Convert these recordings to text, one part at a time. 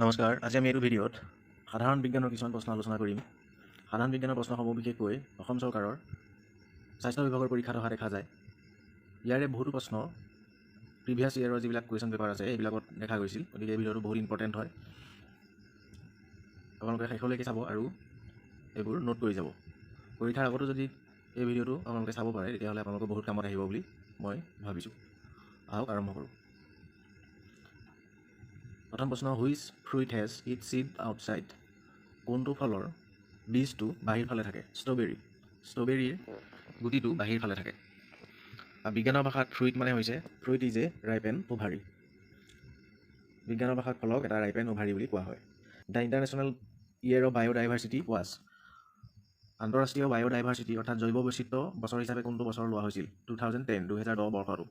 নমস্কাৰ, আজি আমি এইটো ভিডিঅ'ত সাধাৰণ বিজ্ঞানৰ কিছুমান প্ৰশ্ন আলোচনা কৰিম। সাধাৰণ বিজ্ঞানৰ প্ৰশ্নসমূহ বিশেষকৈ অসম চৰকাৰৰ স্বাস্থ্য বিভাগৰ পৰীক্ষাত অহা দেখা যায়। ইয়াৰে বহুতো প্ৰশ্ন প্ৰিভিয়াছ ইয়েৰৰ যিবিলাক কুৱেশ্যন পেপাৰ আছে এইবিলাকত দেখা গৈছিল। গতিকে এই ভিডিঅ'টো বহুত ইম্পৰ্টেণ্ট হয়, আপোনালোকে শেষলৈকে চাব আৰু এইবোৰ নোট কৰি যাব। পৰীক্ষাৰ আগতো যদি এই ভিডিঅ'টো আপোনালোকে চাব পাৰে তেতিয়াহ'লে আপোনালোকৰ বহুত কামত আহিব বুলি মই ভাবিছোঁ। আহক আৰম্ভ কৰোঁ। প্ৰথম প্ৰশ্ন, which fruit has its seed outside? কোনটো ফলৰ বীজটো বাহিৰ ফালে থাকে? ষ্ট্ৰবেৰী। ষ্ট্ৰবেৰীৰ গুটিটো বাহিৰ ফালে থাকে। বিজ্ঞানৰ ভাষাত ফ্ৰুইট মানে হৈছে fruit is a ripen ovary. বিজ্ঞানৰ ভাষাত ফলক এটা ৰাইপেন অভাৰী বুলি কোৱা হয়। The international year of biodiversity was? আন্তঃৰাষ্ট্ৰীয় বায়'ডাইভাৰ্চিটি অৰ্থাৎ জৈৱ বৈচিত্ৰ্য বছৰ হিচাপে কোনটো বছৰ লোৱা হৈছিল? 2010, 2010 বৰ্ষটো।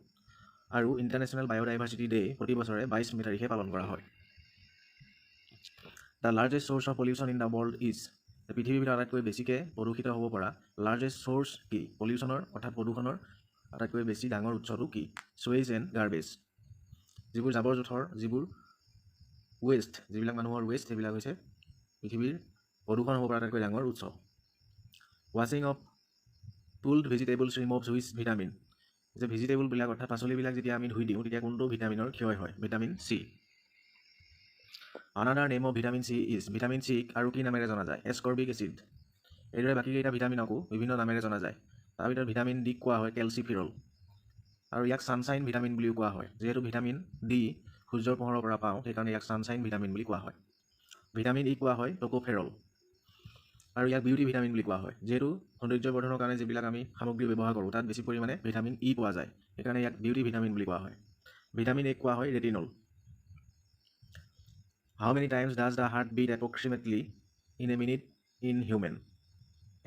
আৰু ইণ্টাৰনেশ্যনেল বায়'ডাইভাৰ্চিটি ডে প্ৰতি বছৰে 22 মে' তাৰিখে পালন কৰা হয়। The largest source of pollution in the world is? পৃথিৱীৰ ভিতৰত আটাইতকৈ বেছিকৈ প্ৰদূষিত হ'ব পৰা লাৰ্জেষ্ট চ'ৰ্চ কি? পলিউশ্যনৰ অৰ্থাৎ প্ৰদূষণৰ আটাইতকৈ বেছি ডাঙৰ উৎসটো কি? চুৱেজ এণ্ড গাৰ্বেজ। যিবোৰ জাবৰ জোঁথৰ, যিবোৰ ৱেষ্ট, যিবিলাক মানুহৰ ৱেষ্ট, সেইবিলাক হৈছে পৃথিৱীৰ প্ৰদূষণ হ'ব পৰা আটাইতকৈ ডাঙৰ উৎস। ৱাশ্বিং of peeled vegetables removes which vitamin? যে ভেজিটেবলবিলাক অৰ্থাৎ পাচলিবিলাক যেতিয়া আমি ধুই দিওঁ তেতিয়া কোনটো ভিটামিনৰ ক্ষয় হয়? Vitamin C. Another name of vitamin C is? Vitamin চিক আৰু কি নামেৰে জনা যায়? এছকৰ্বিক এচিড। এইদৰে বাকীকেইটা ভিটামিনকো বিভিন্ন নামেৰে জনা যায়। তাৰ ভিতৰত ভিটামিন ডিক কোৱা হয় কেলচিফেৰল, আৰু ইয়াক ছানশ্বাইন ভিটামিন বুলিও কোৱা হয়। যিহেতু ভিটামিন ডি সূৰ্যৰ পোহৰৰ পৰা পাওঁ, সেইকাৰণে ইয়াক ছানশ্বাইন ভিটামিন বুলি কোৱা হয়। ভিটামিন ই কোৱা হয় টকোফেৰল, আৰু ইয়াক বিউটি ভিটামিন বুলি কোৱা হয়। যিহেতু সৌন্দৰ্য বৰ্ধনৰ কাৰণে যিবিলাক আমি সামগ্ৰী ব্যৱহাৰ কৰোঁ তাত বেছি পৰিমাণে ভিটামিন ই পোৱা যায়, সেইকাৰণে ইয়াক বিউটি ভিটামিন বুলি কোৱা হয়। ভিটামিন এ কোৱা হয় retinol. How many times does the heart beat approximately in a minute in human?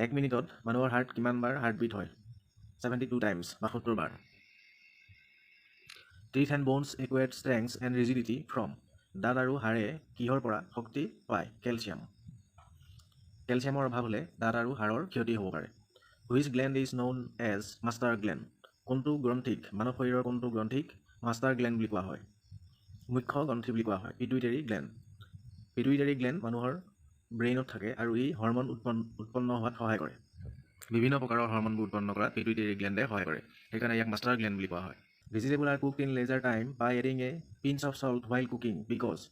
এক মিনিটত মানুহৰ হাৰ্ট কিমানবাৰ হাৰ্ট বিট হয়? 72 times, 72 bar. Teeth and bones acquired strength and rigidity from? দাঁত আৰু হাড়ে কিহৰ পৰা শক্তি পায়? কেলছিয়াম। কেলছিয়ামৰ অভাৱ হ'লে দাঁত আৰু হাড়ৰ ক্ষতি হ'ব পাৰে। Which gland is known as master gland? কোনটো গ্ৰন্থিক, মানৱ শৰীৰৰ কোনটো গ্ৰন্থিক মাষ্টাৰ গ্লেণ্ড বুলি কোৱা হয়? মুখ্য গ্ৰন্থি বুলি কোৱা হয় পিটুইটেৰী গ্লেণ্ড। পিটুইটেৰী গ্লেণ্ড মানুহৰ ব্ৰেইনত থাকে আৰু ই হৰমন উৎপন্ন হোৱাত সহায় কৰে। বিভিন্ন প্ৰকাৰৰ হৰমনবোৰ উৎপন্ন কৰাত পিটুইটেৰী গ্লেণ্ডে সহায় কৰে, সেইকাৰণে ইয়াক মাষ্টাৰ গ্লেণ্ড বুলি কোৱা হয়। Vegetable are cooked in lesser time by adding a pinch of salt while cooking because?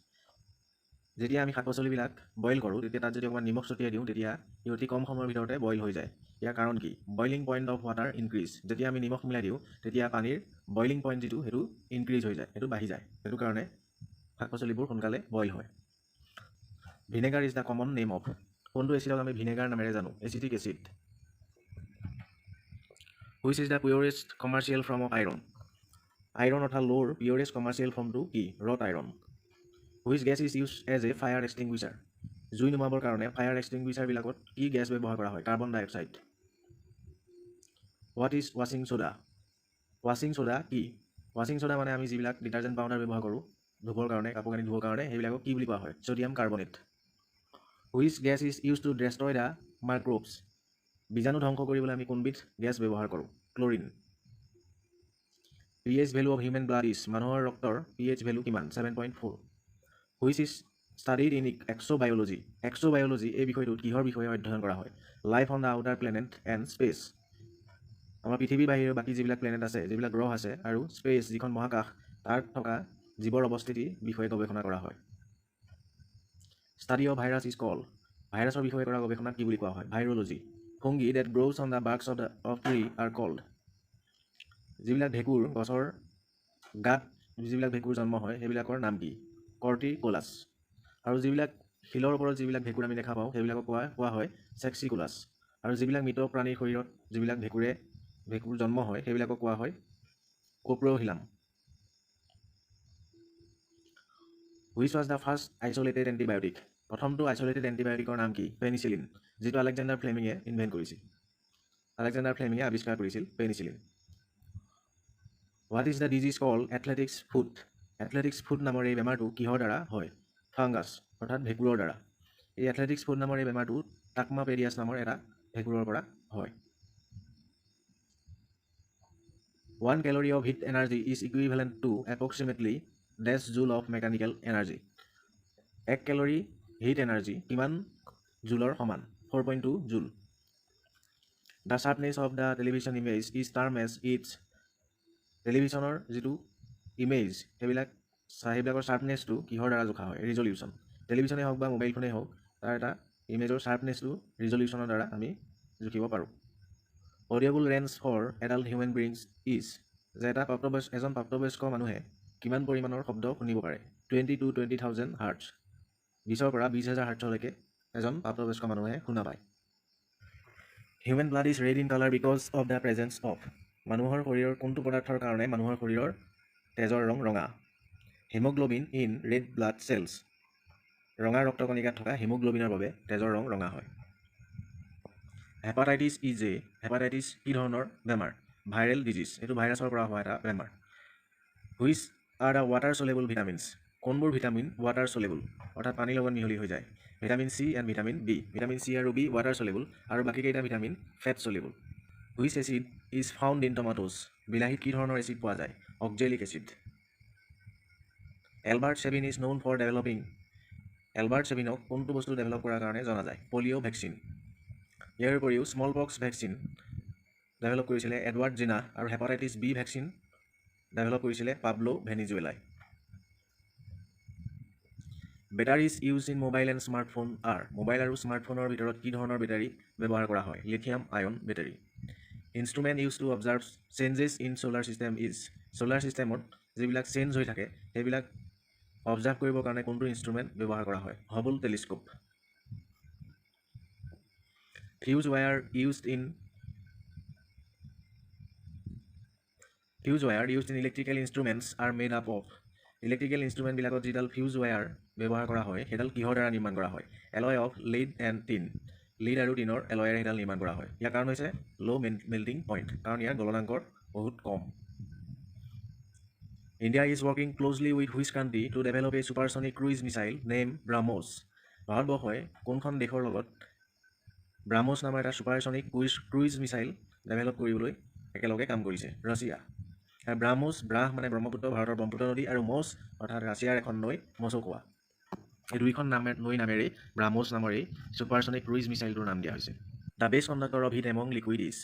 যেতিয়া আমি শাক পাচলিবিলাক বইল কৰোঁ তেতিয়া তাত যদি অকণমান নিমখ ছটিয়াই দিওঁ তেতিয়া ই অতি কম সময়ৰ ভিতৰতে বইল হৈ যায়। ইয়াৰ কাৰণ কি? Boiling point of water increase. যেতিয়া আমি নিমখ মিলাই দিওঁ তেতিয়া পানীৰ বইলিং পইণ্ট যিটো সেইটো ইনক্ৰিজ হৈ যায়, সেইটো বাঢ়ি যায়। সেইটো কাৰণে শাক পাচলিবোৰ সোনকালে বইল হয়। Vinegar is the common name of? কোনটো এচিডক আমি ভিনেগাৰ নামেৰে জানো? Acetic acid. Which is the purest commercial form of iron? Iron অৰ্থাৎ লোৰ পিয়ৰেষ্ট কমাৰ্চিয়েল ফৰ্মটো কি? Wrought iron. Which gas is use as a fire extinguisher? জুই নুমাবৰ কাৰণে ফায়াৰ এক্সটিংগুইচাৰবিলাকত কি গেছ ব্যৱহাৰ কৰা হয়? Carbon dioxide. What is washing soda? ৱাশ্বিং চ'ডা কি? ৱাশ্বিং চ'ডা মানে আমি যিবিলাক ডিটাৰজেণ্ট পাউডাৰ ব্যৱহাৰ কৰোঁ ধুবৰ কাৰণে, কাপোৰ কানি ধুবৰ কাৰণে, সেইবিলাকক কি বুলি কোৱা হয়? Sodium carbonate. Which gas is use to destroy the microbes? বীজাণু ধ্বংস কৰিবলৈ আমি কোনবিধ গেছ ব্যৱহাৰ কৰোঁ? Chlorine. pH value of human blood is? মানুহৰ ৰক্তৰ পি এইচ ভেলু কিমান? 7.4। Which is studied in exobiology? Exobiology এই বিষয়টোত কিহৰ বিষয়ে অধ্যয়ন কৰা হয়? Life on the outer planet and space. আমাৰ পৃথিৱীৰ বাহিৰেও বাকী যিবিলাক প্লেনেট আছে, যিবিলাক গ্ৰহ আছে আৰু স্পেচ যিখন মহাকাশ, তাত থকা জীৱৰ অৱস্থিতিৰ বিষয়ে গৱেষণা কৰা হয়। Study of virus is call? ভাইৰাছৰ বিষয়ে কৰা গৱেষণাক কি বুলি কোৱা হয়? Virology. Fungi that grows on the barks of tree are called? যিবিলাক ভেঁকুৰ গছৰ গাত যিবিলাক ভেঁকুৰ জন্ম হয় সেইবিলাকৰ নাম কি? কৰ্টিকোলাছ। আৰু যিবিলাক শিলৰ ওপৰত যিবিলাক ভেঁকুৰ আমি দেখা পাওঁ সেইবিলাকক কোৱা হয় চেক্সিকোলাছ। আৰু যিবিলাক মৃত প্ৰাণীৰ শৰীৰত যিবিলাক ভেঁকুৰ জন্ম হয় সেইবিলাকক কোৱা হয় coprophilum. Which was the first isolated antibiotic? প্ৰথমটো আইচলেটেড এণ্টিবায়'টিকৰ নাম কি? পেনিচিলিন, যিটো আলেকজেণ্ডাৰ ফ্লেমিঙে ইনভেণ্ট কৰিছিল। আলেকজেণ্ডাৰ ফ্লেমিঙে আৱিষ্কাৰ কৰিছিল penicillin. What is the disease call athlete's foot? Athlete's foot নামৰ এই বেমাৰটো কিহৰ দ্বাৰা হয়? ফাংগাছ অৰ্থাৎ ভেঁকুৰৰ দ্বাৰা। এই এথলেটিক্স ফুট নামৰ এই বেমাৰটো টাকমা পেডিয়াছ নামৰ এটা ভেঁকুৰৰ পৰা হয়। 1 calorie of heat energy is equivalent to approximately dash joule of mechanical energy. এক কেলৰি হিট এনাৰ্জি কিমান জুলৰ সমান? 4.2 joule. The sharpness of the television image is termed as its. টেলিভিশ্যনৰ যিটো ইমেজ, সেইবিলাকৰ শ্বাৰ্পনেছটো কিহৰ দ্বাৰা জোখা হয়? ৰিজলিউশ্যন। টেলিভিশ্যনেই হওক বা মোবাইল ফোনেই হওক, তাৰ এটা ইমেজৰ শ্বাৰ্পনেছটো ৰিজলিউশ্যনৰ দ্বাৰা আমি জুখিব পাৰোঁ। Audible range for adult human beings is, যে এজন প্ৰাপ্তবয়স্ক মানুহে কিমান পৰিমাণৰ শব্দ শুনিব পাৰে? 20 to 20,000 hertz. 20ৰ পৰা 20,000 হাৰ্টছলৈকে এজন প্ৰাপ্তবয়স্ক মানুহে শুনা পায়। Human blood is red in colour because of the presence of. মানুহৰ শৰীৰৰ কোনটো পদাৰ্থৰ কাৰণে মানুহৰ শৰীৰৰ তেজৰ ৰং ৰঙা? Haemoglobin in red blood cells. ৰঙা ৰক্তকণিকাত থকা হিমোগ্ল'বিনৰ বাবে তেজৰ ৰং ৰঙা হয়। Hepatitis is a, hepatitis কি ধৰণৰ বেমাৰ? Viral disease. এইটো ভাইৰাছৰ পৰা হোৱা এটা বেমাৰ। Which are the water soluble vitamins? কোনবোৰ ভিটামিন ৱাটাৰ চলেবল, অৰ্থাৎ পানীৰ লগত মিহলি হৈ যায়? Vitamin C and vitamin B. Vitamin C আৰু বি ৱাটাৰ চলেবল আৰু বাকীকেইটা vitamin fat soluble. Which acid is found in tomatoes? বিলাহীত কি ধৰণৰ এচিড পোৱা যায়? Oxalic acid. Albert Sabin is known for developing. Albert চেবিনক কোনটো বস্তু ডেভেলপ কৰাৰ কাৰণে জনা যায়? Polio' vaccine. ইয়াৰ উপৰিও স্মল পক্স ভেকচিন ডেভেলপ কৰিছিলে এডৱাৰ্ড জিনা আৰু হেপাটাইটিছ বি ভেকচিন ডেভেলপ কৰিছিলে Pablo ভেনিজুৱেলাই। Batteries used in mobile and smartphone are. Mobile আৰু স্মাৰ্টফোনৰ ভিতৰত কি ধৰণৰ বেটাৰী ব্যৱহাৰ কৰা হয়? Lithium ion battery. Instrument used to observe changes in solar system is. Solar ছিষ্টেমত যিবিলাক চেঞ্জ হৈ থাকে, সেইবিলাক অবজাৰ্ভ কৰিবৰ কাৰণে কোনটো ইনষ্ট্ৰুমেণ্ট ব্যৱহাৰ কৰা হয়? Hubble telescope. Fuse wire used in fuse wire used in electrical instruments are made up of. Electrical ইনষ্ট্ৰুমেণ্টবিলাকত যিডাল ফিউজ ৱায়াৰ ব্যৱহাৰ কৰা হয়, সেইডাল কিহৰ দ্বাৰা নিৰ্মাণ কৰা হয়? Alloy of lead and tin. Lead আৰু টিনৰ এলয়েৰে সেইডাল নিৰ্মাণ কৰা হয়। ইয়াৰ কাৰণ হৈছে ল' মেল্টিং পইণ্ট, কাৰণ ইয়াৰ গলনাংকৰ বহুত কম। India is working closely with which country to develop a supersonic cruise missile named BrahMos? ভাৰতবৰ্ষই কোনখন দেশৰ লগত ব্ৰাহ্মছ নামৰ এটা supersonic cruise missile develop কৰিবলৈ একেলগে কাম কৰিছে? ৰাছিয়া। ব্ৰাহ্মছ, ব্ৰাহ মানে ব্ৰহ্মপুত্ৰ, ভাৰতৰ ব্ৰহ্মপুত্ৰ নদী, আৰু মছ অৰ্থাৎ ৰাছিয়াৰ এখন নৈ মছকোৱা। এই দুইখন নৈ নামেৰেই ব্ৰাহ্মছ নামৰ এই ছুপাৰছনিক ক্ৰুইজ মিছাইলটোৰ নাম দিয়া হৈছে। The best conductor of heat among liquid is.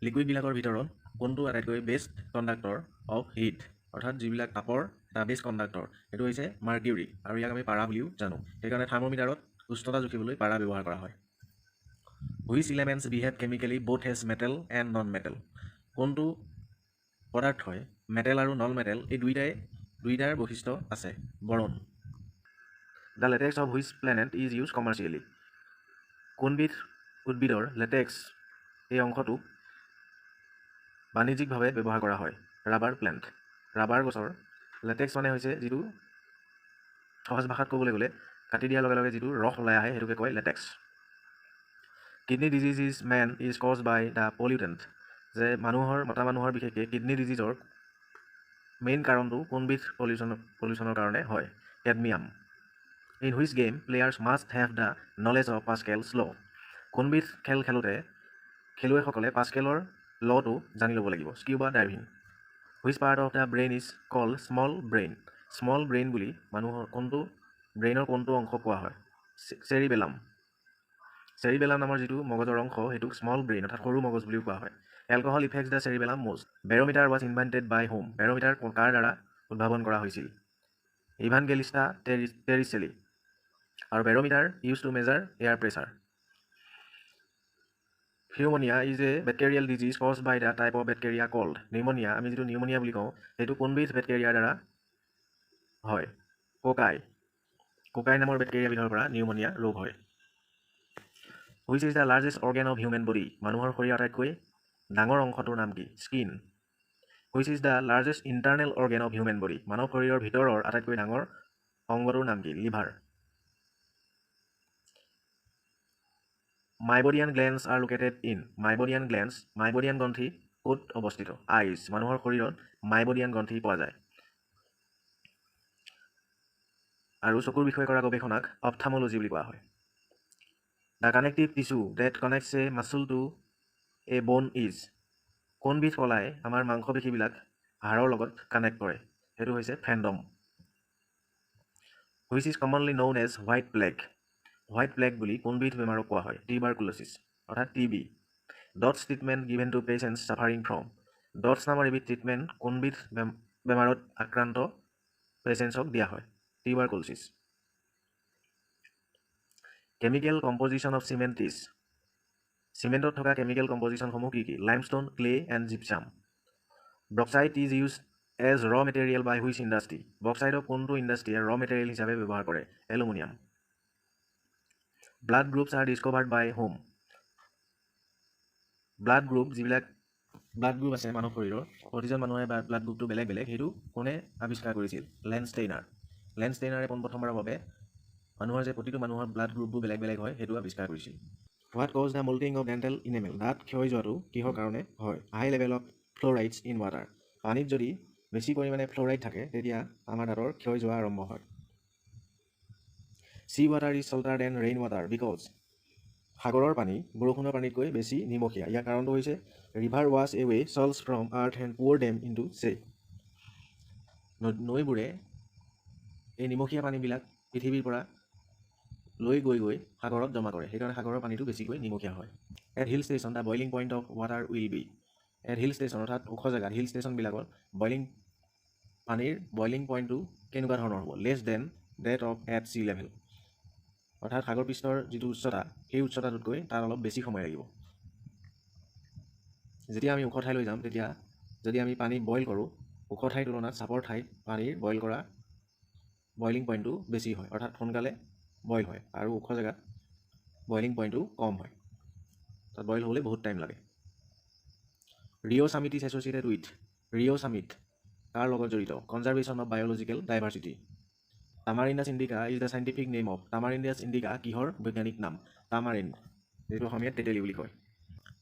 লিকুইডবিলাকৰ ভিতৰত কোনটো আটাইতকৈ বেষ্ট কণ্ডাক্টৰ অফ হিট, অৰ্থাৎ যিবিলাক তাপৰ এটা বেষ্ট কণ্ডাক্টৰ, সেইটো হৈছে মাৰ্কিউৰি, আৰু ইয়াক আমি পাৰা বুলিও জানো। সেইকাৰণে থাৰ্মোমিটাৰত উষ্ণতা জুখিবলৈ পাৰা ব্যৱহাৰ কৰা হয়। Which elements behave chemically both as metal and non metal? কোনটো পদাৰ্থই মেটেল আৰু নন মেটেল এই দুইটাৰ বৈশিষ্ট্য আছে? Boron. The latex of which plant is used commercially? কোনবিধ উদ্ভিদৰ লেটেক্স এই অংশটোক বাণিজ্যিকভাৱে ব্যৱহাৰ কৰা হয়? Rubber plant. Rubber গছৰ লেটেক্স মানে হৈছে যিটো, সহজ ভাষাত ক'বলৈ গ'লে, কাটি দিয়াৰ লগে লগে যিটো ৰস ওলাই আহে, সেইটোকে কয় latex. Kidney disease in man is caused by the pollutant. যে মানুহৰ, মতা মানুহৰ বিশেষকৈ কিডনী ডিজিজৰ মেইন কাৰণটো কোনবিধ পলিউশ্যনৰ কাৰণে হয়? Cadmium. In which game players must have the knowledge of Pascal's law? কোনবিধ খেল খেলোঁতে খেলুৱৈসকলে পাস্কেলৰ ল'টো জানি ল'ব লাগিব? Scuba diving. Which part of the brain is called small brain? Small brain বুলি মানুহৰ কোনটো ব্ৰেইনৰ কোনটো অংশ কোৱা হয়? চেৰিবেলাম। চেৰিবেলাম নামৰ যিটো মগজৰ অংশ, সেইটোক স্মল ব্ৰেইন অৰ্থাৎ সৰু মগজ বুলিও কোৱা হয়। Alcohol affects the cerebellum most. Barometer was invented by whom? Barometer কাৰ দ্বাৰা উদ্ভাৱন কৰা হৈছিল? ইভানগেলিষ্টা টেৰিচেলি। আৰু barometer used to measure air pressure. Pneumonia is a bacterial disease caused by the type of bacteria called. Pneumonia, আমি যিটো নিউমনিয়া বুলি কওঁ, সেইটো কোনবিধ বেক্টেৰিয়াৰ দ্বাৰা হয়? কোকাই। কোকাই নামৰ বেক্টেৰিয়াবিধৰ পৰা নিউমনিয়া ৰোগ হয়। Which is the largest organ of human body? মানুহৰ শৰীৰৰ আটাইতকৈ ডাঙৰ অংশটোৰ নাম কি? Skin. Which is the largest internal organ of human body? মানৱ শৰীৰৰ ভিতৰৰ আটাইতকৈ ডাঙৰ অংগটোৰ নাম কি? Liver. Meibomian glands are located in. Meibomian glands, meibomian গ্ৰন্থি ক'ত অৱস্থিত? আইজ। মানুহৰ শৰীৰত মাইবডিয়ান গ্ৰন্থি পোৱা যায়। আৰু চকুৰ বিষয়ে কৰা গৱেষণাক অপথামলজি বুলি কোৱা হয়। The connective tissue that connects a muscle to a bone is. কোনবিধ কলাই আমাৰ মাংসপেশীবিলাক হাড়ৰ লগত কানেক্ট কৰে? সেইটো হৈছে ফেণ্ডম। Which is commonly known as white plague? White plague বুলি কোনবিধ বেমাৰক কোৱা হয়? টিউবাৰকুল'ছিছ অৰ্থাৎ TB. DOTS treatment given to patients suffering from? DOTS নামৰ এবিধ ট্ৰিটমেণ্ট কোনবিধ বেমাৰত আক্ৰান্ত পেচেণ্টছক দিয়া হয়? Tuberculosis. Chemical composition of cement is? চিমেণ্টত থকা কেমিকেল কম্পজিশ্যনসমূহ কি কি? Limestone, clay and gypsum. Bauxite is used as raw material by which industry? বক্সাইটক কোনটো ইণ্ডাষ্ট্ৰীয়ে ৰ মেটেৰিয়েল হিচাপে ব্যৱহাৰ কৰে? Aluminium. Blood groups are discovered by whom? Blood group, যিবিলাক ব্লাড গ্ৰুপ আছে মানুহ শৰীৰৰ, প্ৰতিজন মানুহে ব্লাড গ্ৰুপটো বেলেগ বেলেগ, সেইটো কোনে আৱিষ্কাৰ কৰিছিল? লেণ্ডষ্টেইনাৰ। লেণ্ডষ্টেইনাৰে পোনপ্ৰথমবাৰৰ বাবে মানুহৰ যে প্ৰতিটো মানুহৰ ব্লাড গ্ৰুপবোৰ বেলেগ বেলেগ হয়, সেইটো আৱিষ্কাৰ কৰিছিল। What cause the molting of dental enamel? দাঁত ক্ষয় যোৱাটো কিহৰ কাৰণে হয়? High level of fluorides in water. পানীত যদি বেছি পৰিমাণে ফ্ল'ৰাইড থাকে, তেতিয়া আমাৰ দাঁতৰ ক্ষয় যোৱা আৰম্ভ হয়। Sea water is salter than rain water because? সাগৰৰ পানী বৰষুণৰ পানীতকৈ বেছি নিমখীয়া। ইয়াৰ কাৰণটো হৈছে river wash away salts from earth and pour them into sea. নৈবোৰে এই নিমখীয়া পানীবিলাক পৃথিৱীৰ পৰা লৈ গৈ গৈ সাগৰত জমা কৰে, সেইকাৰণে সাগৰৰ পানীটো বেছিকৈ নিমখীয়া হয়। At hill station, the boiling point of water will be? At hill station অৰ্থাৎ ওখ জেগাত, হিল ষ্টেচনবিলাকত বইলিং পানীৰ বইলিং পইণ্টটো কেনেকুৱা ধৰণৰ হ'ব? Less than that of at sea level. অৰ্থাৎ সাগৰ পৃষ্ঠৰ যিটো উচ্চতা, সেই উচ্চতাটোতকৈ তাৰ অলপ বেছি সময় লাগিব। যেতিয়া আমি ওখ ঠাইলৈ যাম, তেতিয়া যদি আমি পানী বইল কৰোঁ, ওখ ঠাইৰ তুলনাত চাপৰ ঠাইত পানীৰ বইল কৰা বইলিং পইণ্টটো বেছি হয়, অৰ্থাৎ সোনকালে বইল হয়, আৰু ওখ জেগাত বইলিং পইণ্টটো কম হয়, তাত বইল হ'বলৈ বহুত টাইম লাগে। Rio Summit is associated with? Rio Summit কাৰ লগত জড়িত? Conservation of biological diversity. Tamarindus indica is the scientific name of? Tamarindus indica কিহৰ বৈজ্ঞানিক নাম? তামাৰিণ্ড, যিটো অসমীয়াত তেতেলী বুলি কয়।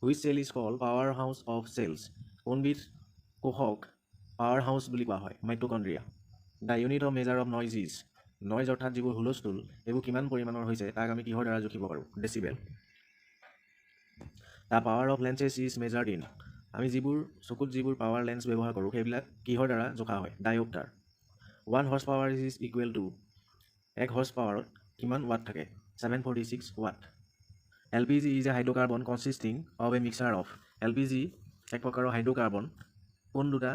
Which cell is called power house of cells? কোনবিধ কোষক পাৱাৰ হাউচ বুলি কোৱা হয়? Mitochondria. The unit of measure of noise is? Noise অৰ্থাৎ যিবোৰ হুলস্থুল, এইবোৰ কিমান পৰিমাণৰ হৈছে, তাক আমি কিহৰ দ্বাৰা জুখিব পাৰোঁ? Decibel. The power of lenses is measured in? আমি যিবোৰ চকুত যিবোৰ পাৱাৰ লেন্স ব্যৱহাৰ কৰোঁ, সেইবিলাক কিহৰ দ্বাৰা জোখা হয়? Dioptre. One horse power is equal to? এক হৰ্চ পাৱাৰত কিমান ৱাট থাকে? 746 watt. LPG is a hydrocarbon consisting of a mixture of? LPG এক প্ৰকাৰৰ হাইড্ৰ'কাৰ্বন, কোন দুটা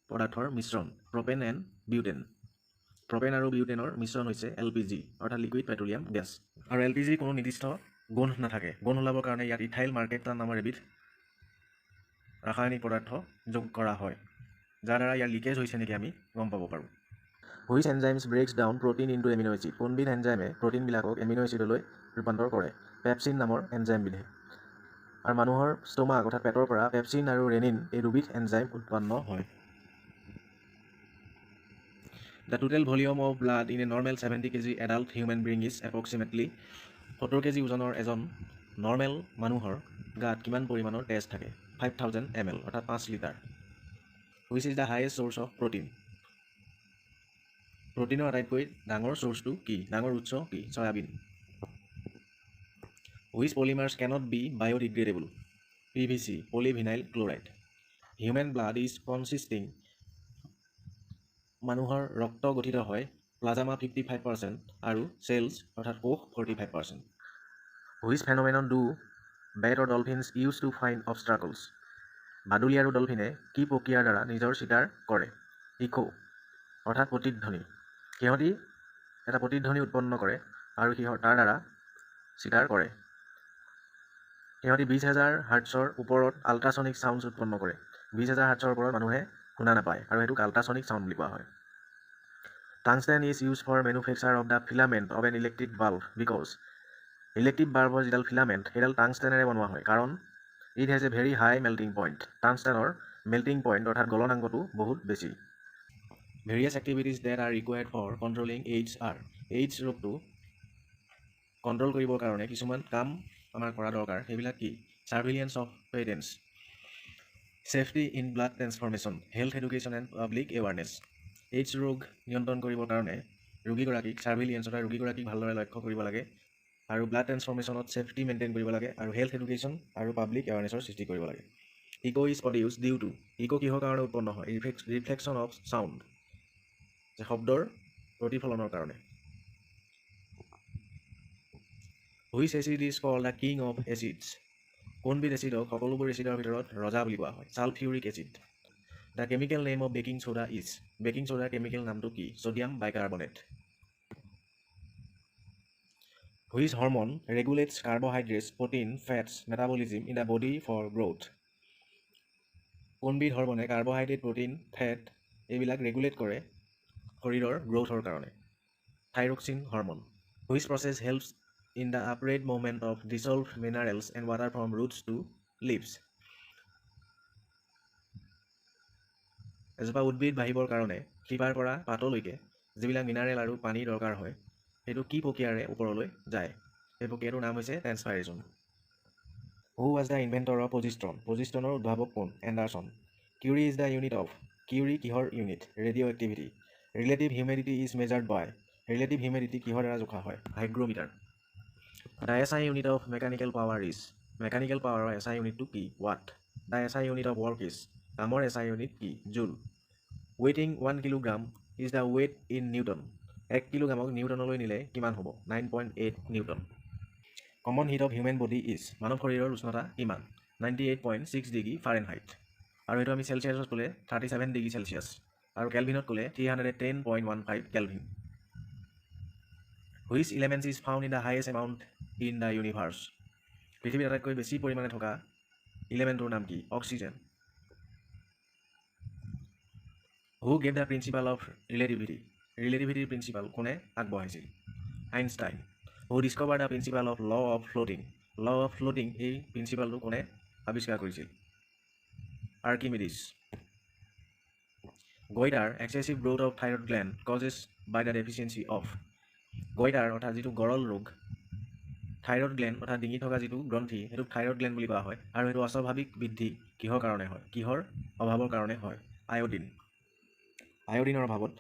পদাৰ্থৰ মিশ্ৰণ? Propane and butane. প্ৰপেন আৰু বিউটেনৰ মিশ্ৰণ হৈছে এলপিজি অৰ্থাৎ লিকুইড পেট্ৰলিয়াম গেছ। আৰু এলপিজিৰ কোনো নিৰ্দিষ্ট গোন্ধ নাথাকে। গোন্ধ ওলাবৰ কাৰণে ইয়াত ইথাইল মাৰ্কেপ্টান নামৰ এবিধ ৰাসায়নিক পদাৰ্থ যোগ কৰা হয়, যাৰ দ্বাৰা ইয়াৰ লিকেজ হৈছে নেকি আমি গম পাব পাৰোঁ। Which enzymes breaks down protein into amino acid? কোনবিধ এনজাইমে প্ৰটিনবিলাকক এমিন' এচিডলৈ ৰূপান্তৰ কৰে? পেপচিন নামৰ এনজাইমবিধে। আৰু মানুহৰ ষ্টমাক অৰ্থাৎ পেটৰ পৰা পেপচিন আৰু ৰেনিন এই দুবিধ এনজাইম উৎপন্ন হয়। The total volume of blood in a normal 70 kg adult human being is approximately? 70 KG ওজনৰ এজন নৰ্মেল মানুহৰ গাত কিমান পৰিমাণৰ তেজ থাকে? 5000 ml অৰ্থাৎ 5 litre. Which is the highest source of protein? প্ৰটিনৰ আটাইতকৈ ডাঙৰ চ'ৰ্চটো কি, ডাঙৰ উৎস কি? Soybean. Which polymers cannot B biodegradable? P V C, polyvinyl chloride. Human blood is consisting? মানুহৰ ৰক্ত গঠিত হয় প্লাজমা 55% আৰু চেলছ অৰ্থাৎ কোষ 45%। Which phenomenon do bat or dolphins use to find obstacles? বাদুলি আৰু ডলফিনে কি প্ৰক্ৰিয়াৰ দ্বাৰা নিজৰ চিকাৰ কৰে? ইক' অৰ্থাৎ প্ৰতিধ্বনি। সিহঁতি এটা প্ৰতিধ্বনি উৎপন্ন কৰে আৰু সিহঁত তাৰ দ্বাৰা চিকাৰ কৰে। সিহঁতি 20,000 হাৰ্টছৰ ওপৰত আল্ট্ৰাছনিক চাউণ্ডছ উৎপন্ন কৰে। 20,000 হাৰ্টছৰ ওপৰত মানুহে শুনা নাপায় আৰু সেইটোক আল্ট্ৰাছনিক চাউণ্ড বুলি কোৱা হয়। Tungsten is used for manufacture of the filament of an electric bulb because? Electric বাল্বৰ যিডাল ফিলামেণ্ট, সেইডাল টাংষ্টেনেৰে বনোৱা হয় কাৰণ? It has a very high melting point. টাংষ্টেনৰ melting point অৰ্থাৎ গলনাংকটো বহুত বেছি। Various activities that are required for controlling AIDS are? AIDS ৰোগটো control কৰিবৰ কাৰণে কিছুমান কাম আমাৰ কৰা দৰকাৰ, সেইবিলাক কি? Surveillance of patients, safety in blood transformation, health education and public awareness. AIDS ৰোগ নিয়ন্ত্ৰণ কৰিবৰ কাৰণে ৰোগীগৰাকীক ছাৰ্ভিলিয়েঞ্চ অৰ্থাৎ ৰোগীগৰাকীক ভালদৰে লক্ষ্য কৰিব লাগে আৰু ব্লাড ট্ৰেন্সফৰ্মেশ্যনত ছেফটি মেইনটেইন কৰিব লাগে আৰু হেল্থ এডুকেশ্যন আৰু পাব্লিক এৱাৰনেছৰ সৃষ্টি কৰিব লাগে। Echo is produced due to? Eco কিহৰ কাৰণে উৎপন্ন হয়? ৰিফ্লেকশ্যন অফ চাউণ্ড, যে শব্দৰ প্ৰতিফলনৰ কাৰণে। Which acid is called the king of acids? কোনবিধ এচিডক সকলোবোৰ এচিডৰ ভিতৰত ৰজা বুলি কোৱা হয়? Sulphuric acid. The chemical name of baking soda is? Baking চ'ডাৰ chemical নামটো কি? Sodium bicarbonate. Which hormone regulates carbohydrates, protein, fats metabolism in the body for growth? কোনবিধ হৰম'নে কাৰ্বহাইড্ৰেট, প্ৰ'টিন, ফেট এইবিলাক ৰেগুলেট কৰে শৰীৰৰ গ্ৰ'থৰ কাৰণে? Thyroxine hormone. Which process helps in the upward movement of dissolved minerals and water from roots to leaves? এজোপা উদ্ভিদ বাঢ়িবৰ কাৰণে শিপাৰ পৰা পাতলৈকে যিবিলাক মিনাৰেল আৰু পানী দৰকাৰ হয়, সেইটো কি প্ৰক্ৰিয়াৰে ওপৰলৈ যায়? সেই প্ৰক্ৰিয়াটোৰ নাম হৈছে transpiration. Who was the inventor of phlogiston? প্ৰজিষ্ট্ৰনৰ উদ্ভাৱক কোন? Anderson. Curie is the unit of? Curie কিহৰ unit? Radioactivity. Relative humidity is measured by? Relative humidity কিহৰ দ্বাৰা জোখা হয়? Hygrometer. The SI unit of mechanical power is? Mechanical পাৱাৰৰ S I ইউনিটটো কি? Watt. The SI unit of work is? কামৰ S I unit কি? Joule. Weighing 1 kilogram is the weight in newton? 1 কিলোগ্ৰামক নিউটনলৈ নিলে কিমান হ'ব? 9.8 newton. Common heat of human body is? মানৱ শৰীৰৰ উষ্ণতা কিমান? 98.6 degree Fahrenheit. আৰু এইটো আমি চেলচিয়াছত ক'লে 37 ডিগ্ৰী চেলচিয়াছ আৰু কেলভিনত ক'লে 310.15 kelvin. Which elements is found in the highest amount in the universe? পৃথিৱীত আটাইতকৈ বেছি পৰিমাণে থকা ইলেমেণ্টটোৰ নাম কি? Oxygen. Who gave the principle of relativity? ৰিলেটিভিটিৰ principal কোনে আগবঢ়াইছিল? Einstein. Who discover the principle of law of floating? Law of floating এই প্ৰিন্সিপালটো কোনে আৱিষ্কাৰ কৰিছিল? Archimedes. Goitre, excessive growth of thyroid gland causes by the deficiency of? Goitre অৰ্থাৎ যিটো গৰল ৰোগ, thyroid gland অৰ্থাৎ ডিঙিত থকা যিটো গ্ৰন্থি, সেইটোক থাইৰইড গ্লেণ্ড বুলি কোৱা হয় আৰু সেইটো অস্বাভাৱিক বৃদ্ধি কিহৰ কাৰণে হয়, কিহৰ অভাৱৰ কাৰণে হয়? আয়ডিন। আয়ডিনৰ অভাৱত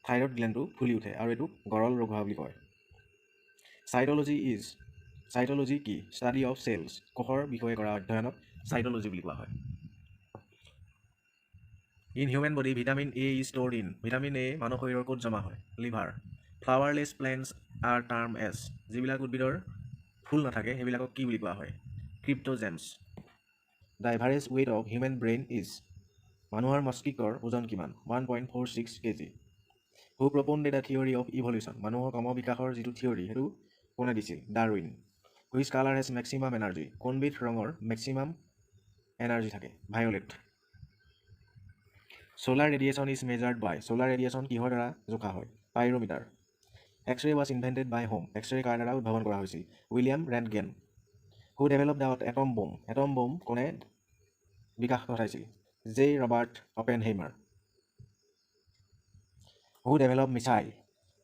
থাইৰইড গ্লেণ্ডটো ফুলি উঠে আৰু এইটোক গৰল ৰোগ হোৱা বুলি কয়। চাইটলজি is? চাইটলজি কি? Study of cells. কোষৰ বিষয়ে কৰা অধ্যয়নক চাইটলজি বুলি কোৱা হয়। In human body, vitamin A is stored in? Vitamin A মানৱ শৰীৰৰ ক'ত জমা হয়? Liver. Flowerless plants are termed as? যিবিলাক উদ্ভিদৰ ফুল নাথাকে, সেইবিলাকক কি বুলি কোৱা হয়? Cryptogams. The average weight of human brain is? মানুহৰ মস্তিষ্কৰ ওজন কিমান? 1.46 kg. Who propounded the theory of evolution? মানুহৰ ক্ৰম বিকাশৰ যিটো থিয়ৰী, সেইটো কোনে দিছিল? Darwin. Which colour has maximum energy? কোনবিধ ৰঙৰ মেক্সিমাম এনাৰ্জি থাকে? Violet. Solar radiation is measured by? Solar radiation কিহৰ দ্বাৰা জোখা হয়? Pyrometer. X-ray was invented by whom? X-ray কাৰ দ্বাৰা উদ্ভাৱন কৰা হৈছিল? William Roentgen. Who develop the atom bomb? Atom bomb কোনে বিকাশ ঘটাইছিল? J Robert Oppenheimer. Who develop missile?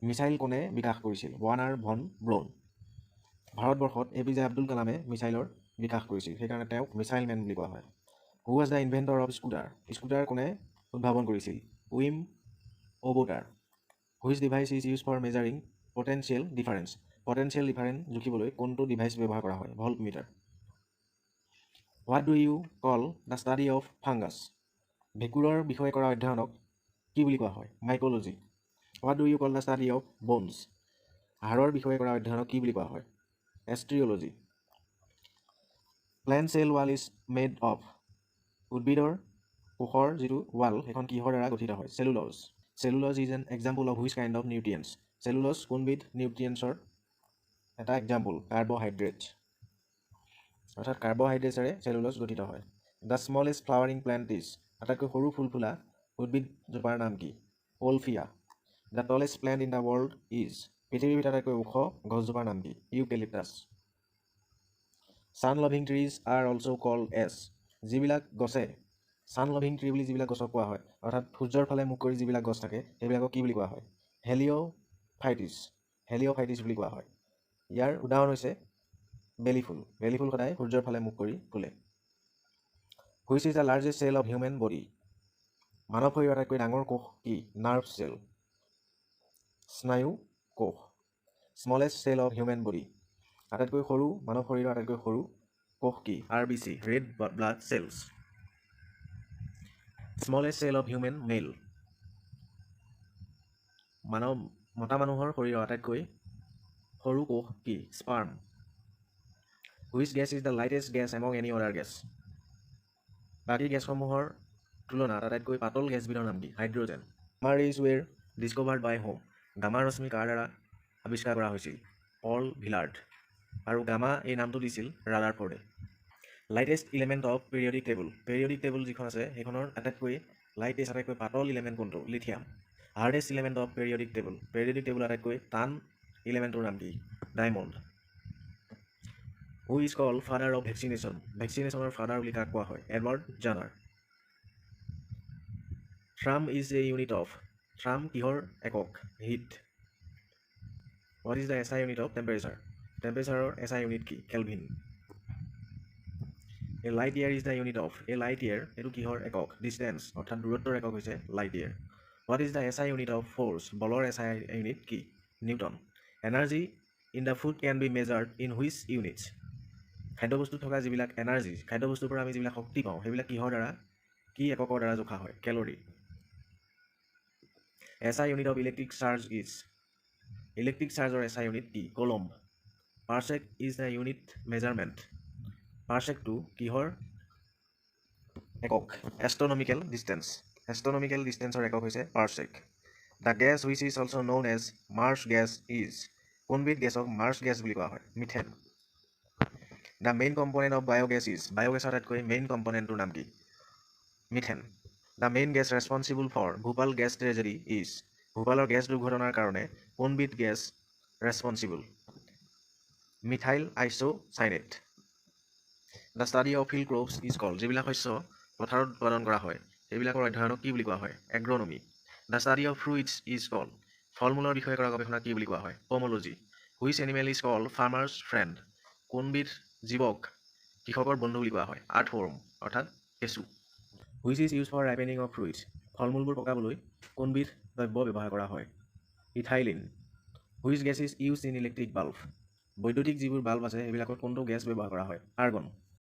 Missile কোনে বিকাশ কৰিছিল? ৱাৰ্নাৰ ভন ব্ৰৌন। ভাৰতবৰ্ষত এ পি জে আব্দুল কালামে মিছাইলৰ বিকাশ কৰিছিল, সেইকাৰণে তেওঁক মিছাইল মেন বুলি কোৱা হয়। Who was the inventor of scooter? Scooter কোনে উদ্ভাৱন কৰিছিল? Wim Ouboter. Which device is use for measuring potential difference? Potential difference জুখিবলৈ কোনটো ডিভাইচ ব্যৱহাৰ কৰা হয়? Voltmeter. What do you call the study of fungus? ভেঁকুৰৰ বিষয়ে কৰা অধ্যয়নক কি বুলি কোৱা হয়? Mycology. What do you call the study of bones? হাড়ৰ বিষয়ে কৰা অধ্যয়নক কি বুলি কোৱা হয়? Osteology. Plant cell wall is made of? উদ্ভিদৰ কোষৰ যিটো ৱাল, সেইখন কিহৰ দ্বাৰা গঠিত হয়? Cellulose. Cellulose is an example of which kind of nutrients? Cellulose কোনবিধ নিউট্ৰিয়েণ্টছৰ এটা এক্সাম্পল? কাৰ্বহাইড্ৰেট, অৰ্থাৎ কাৰ্বহাইড্ৰেটছেৰে চেলুলজ গঠিত হয়। The smallest flowering plant is? আটাইতকৈ সৰু ফুল ফুলা উদ্ভিদজোপাৰ নাম কি? Wolffia. The tallest plant in the world is? পৃথিৱীৰ ভিতৰত আটাইতকৈ ওখ গছজোপাৰ নাম কি? Eucalyptus. Sun loving trees are also called as? যিবিলাক গছে ছান লভিং ট্ৰি বুলি যিবিলাক গছক কোৱা হয়, অৰ্থাৎ সূৰ্যৰ ফালে মুখ কৰি যিবিলাক গছ থাকে, সেইবিলাকক কি বুলি কোৱা হয়? হেলিঅ'ফাইটিছ। হেলিঅ'ফাইটিছ বুলি কোৱা হয়। ইয়াৰ উদাহৰণ হৈছে বেলি ফুল। বেলি ফুল সদায় সূৰ্যৰ ফালে মুখ কৰি ফুলে। Which is the largest cell of human body? মানৱ শৰীৰৰ আটাইতকৈ ডাঙৰ কোষ কি? নাৰ্ভ চেল, স্নায়ু কোষ। Smallest cell of human body? আটাইতকৈ সৰু, মানৱ শৰীৰৰ আটাইতকৈ সৰু কোষ কি? RBC, red blood cells. Smallest cell of human male? মানৱ মতা মানুহৰ শৰীৰৰ আটাইতকৈ সৰু কোষ কি? Sperm. Which gas is the lightest gas among any other gas? বাকী গেছসমূহৰ তুলনাত আটাইতকৈ পাতল গেছবিধৰ নাম কি? Hydrogen. Gamma rays were discovered by whom? Gamma ৰশ্মি কাৰ দ্বাৰা আৱিষ্কাৰ কৰা হৈছিল? পল ভিলাৰ্ড। আৰু গামা এই নামটো দিছিল ৰাডাৰফৰ্ডে। Lightest element of periodic table? Periodic table যিখন আছে, সেইখনৰ আটাইতকৈ লাইটেষ্ট, আটাইতকৈ পাতল ইলিমেণ্ট কোনটো? Lithium. Hardest element of periodic table? Periodic table আটাইতকৈ টান ইলিমেণ্টটোৰ নাম কি? Diamond. Who is called father of vaccination? ভেকচিনেশ্যনৰ father বুলি কাক কোৱা হয়? Edward Jenner. Therm is a unit of? Therm কিহৰ একক? Heat. What is the SI unit of temperature? টেম্পাৰেচাৰৰ S I unit কি? Kelvin. A light year is the unit of? A light year এইটো কিহৰ একক? ডিষ্টেঞ্চ, অৰ্থাৎ দূৰত্বৰ একক হৈছে light year. What is the SI unit of force? বলৰ S I unit কি? Newton. Energy in the food can be measured in which units? খাদ্যবস্তুত থকা যিবিলাক এনাৰ্জি, খাদ্যবস্তুৰ পৰা আমি যিবিলাক শক্তি পাওঁ, সেইবিলাক কিহৰ দ্বাৰা, কি এককৰ দ্বাৰা জোখা হয়? Calorie. SI unit of electric charge is? Electric চাৰ্জৰ S I unit কি? Coulomb. Parsec is the unit measurement? পাৰচেকটো কিহৰ একক? Astronomical distance. এষ্ট্ৰনমিকেল ডিষ্টেঞ্চৰ একক হৈছে parsec. The gas which is also known as Mars gas is? কোনবিধ গেছক March gas বুলি কোৱা হয়? Methane. The main component of biogas is? বায়'গেছৰ আটাইতকৈ মেইন কম্পনেণ্টটোৰ নাম কি? Methane. The main gas responsible for Bhopal gas tragedy is? ভূপালৰ gas দুৰ্ঘটনাৰ কাৰণে কোনবিধ gas responsible? Methyl isocyanate. The study of field crops is called? যিবিলাক শস্য পথাৰত উৎপাদন কৰা হয়, সেইবিলাকৰ অধ্যয়নক কি বুলি কোৱা হয়? Agronomy. The study of fruits is called? ফল মূলৰ বিষয়ে কৰা গৱেষণা কি বুলি কোৱা হয়? Pomology. Which animal is called farmer's friend? কোনবিধ জীৱক কৃষকৰ বন্ধু বুলি কোৱা হয়? আৰ্থৱৰ্ম, অৰ্থাৎ কেঁচু। Which is used for ripening of fruits? ফল মূলবোৰ পকাবলৈ কোনবিধ দ্ৰব্য ব্যৱহাৰ কৰা হয়? Ethylene. Which gas is used in electric bulb? বৈদ্যুতিক যিবোৰ বাল্ব আছে, সেইবিলাকত কোনটো গেছ ব্যৱহাৰ কৰা হয়? আৰ্গন।